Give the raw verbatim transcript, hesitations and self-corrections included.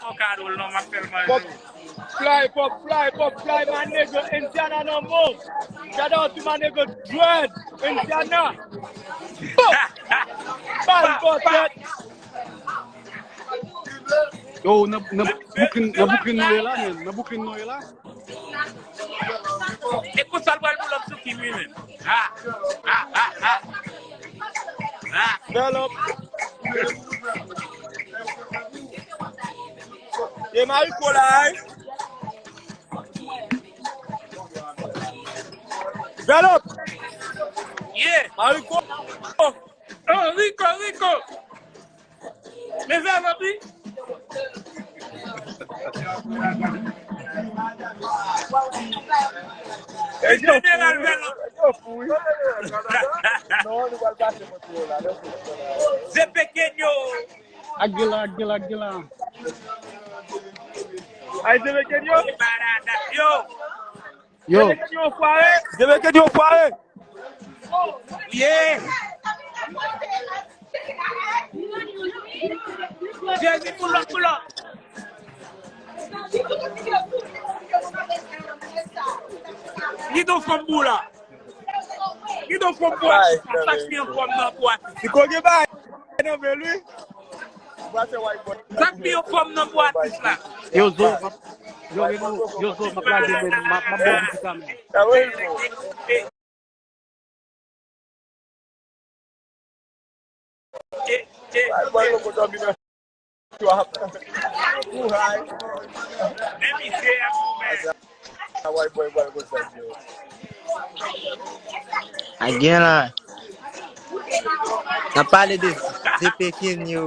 Pop fly, pop fly, pop fly, my nigga, Indiana nan move. Shout out to my nigga Dread, Indiana. Bal bò tèt. Yo, nan, nan Brooklyn, nan Brooklyn nou ye la, men. Nan Brooklyn nou ye la. E konsa l pral pull up sou Kim, wi, men. Ha, ha, ha, ha. Ha. Bèl op. E Mariko la, ey. Bèl op. Yeah. Mariko. Oh, Rico, Rico. Men fè vòp li. Jeneral Vèlòp. Se pekenyo. Ak gila, ak gila, ak gila. Ay, se pekenyo. Yo. Yo. Yo. Yo, fware. Yo, fware. Yeah. Jezi, pull up, pull up. Li don fanm pou la. Li don fanm pou la. Sa k pi anfòm nan pou atis. Li koke bay. Nan men li. Sa k pi anfòm nan pou atis la. Yo, Zo, m ap, yo, yo, yo, Zo, m ap lage men, m ap, m ap ba w medikaman. Ay, bòy, yo kontan vin an trap. Ou hay. Men misye ap goumen. Ay, bòy, bòy, kontan, yo. A gen la. N ap pale de, de pekenyo.